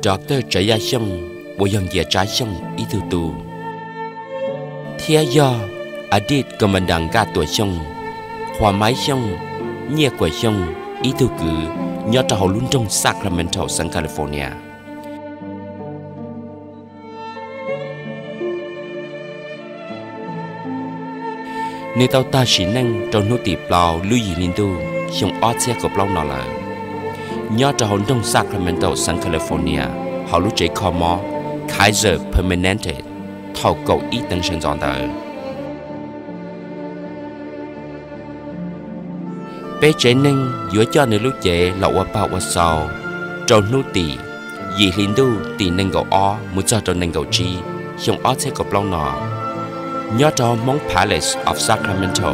Doctor Tsav Yaj Xyooj uas yog Nkias Tsav Xyooj ib tug tub, thiab yog Adit Commandant Nkaj Tuam Xyooj, Qhua Maiv Xyooj, Nyiaj Kuam Xyooj ib tug kwv nyob rau hauv lub nroog Sacramento xeev California. Nws tau tag sim neej rau hnub tim plaub lub yim hli ntuj xyoo ob txhiab kaum plaub no lawm, nyob rau hauv nroog Sacramento xeev California hauv lub tsev kho mob Kaiser Permanente thaum kaum ib teev sawv ntxov ntawd. Peb tsev neeg yuav coj nws lub cev los ua paj ua xau rau hnub tim yim hli ntuj tim nees nkaum ob mus txog rau nees nkaum tsib xyoo ob txhiab kaum plaub no, nyob rau Hmoob Palace of Sacramento.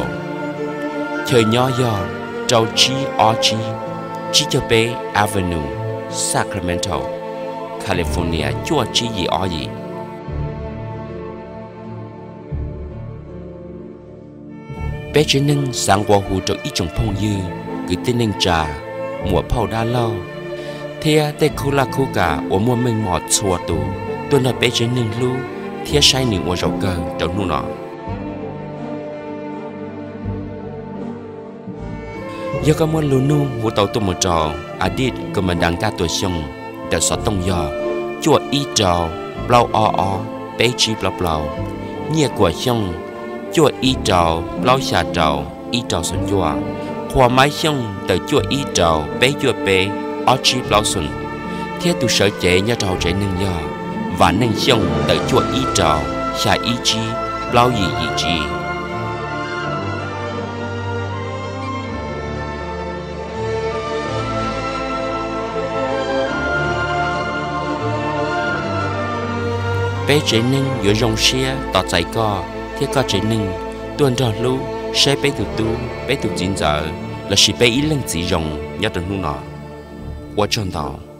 Chaw nyob yog rau tsib ob tsib, tsib caug peb Avenue, Sacramento, California cuaj tsib yim ob yim. Peb tsev neeg xav nqua hu rau ib tsoom phooj ywg, kwv tij neej tsa, muam phauj dab laug, thiab tej khub laj khub kam uas muaj meej mom txhua tus tuaj nrog peb tsev neeg hlub thiab saib nws ua zaum kawg rau hnub no. Yog koj muaj lus nug hu tau tuaj mus rau Adit Commandant Nkaj Tuam Xyooj ntawm xov tooj yog cuaj ib rau plaub ob ob peb tsib plaub plaub, Nyiaj Kuam Xyooj cuaj ib rau plaub xya rau ib rau xoom cuaj, Qhua Maiv Xyooj ntawm cuaj ib rau peb cuaj peb ob tsib plaub xoom, thiab tus sawv cev nyob rau hauv tsev neeg yog Vam Neej Xyooj ntawm cuaj ib rau xya ib tsib plaub yim yim tsib. Peb tsev neeg yuav zoo siab tos txais koj thiab koj tsev neeg tuaj nrog hlub saib peb tus tub peb tus txiv ntxawm lossis peb ib leej txiv zoo nyob rau hnub no. Ua tsaug ntau.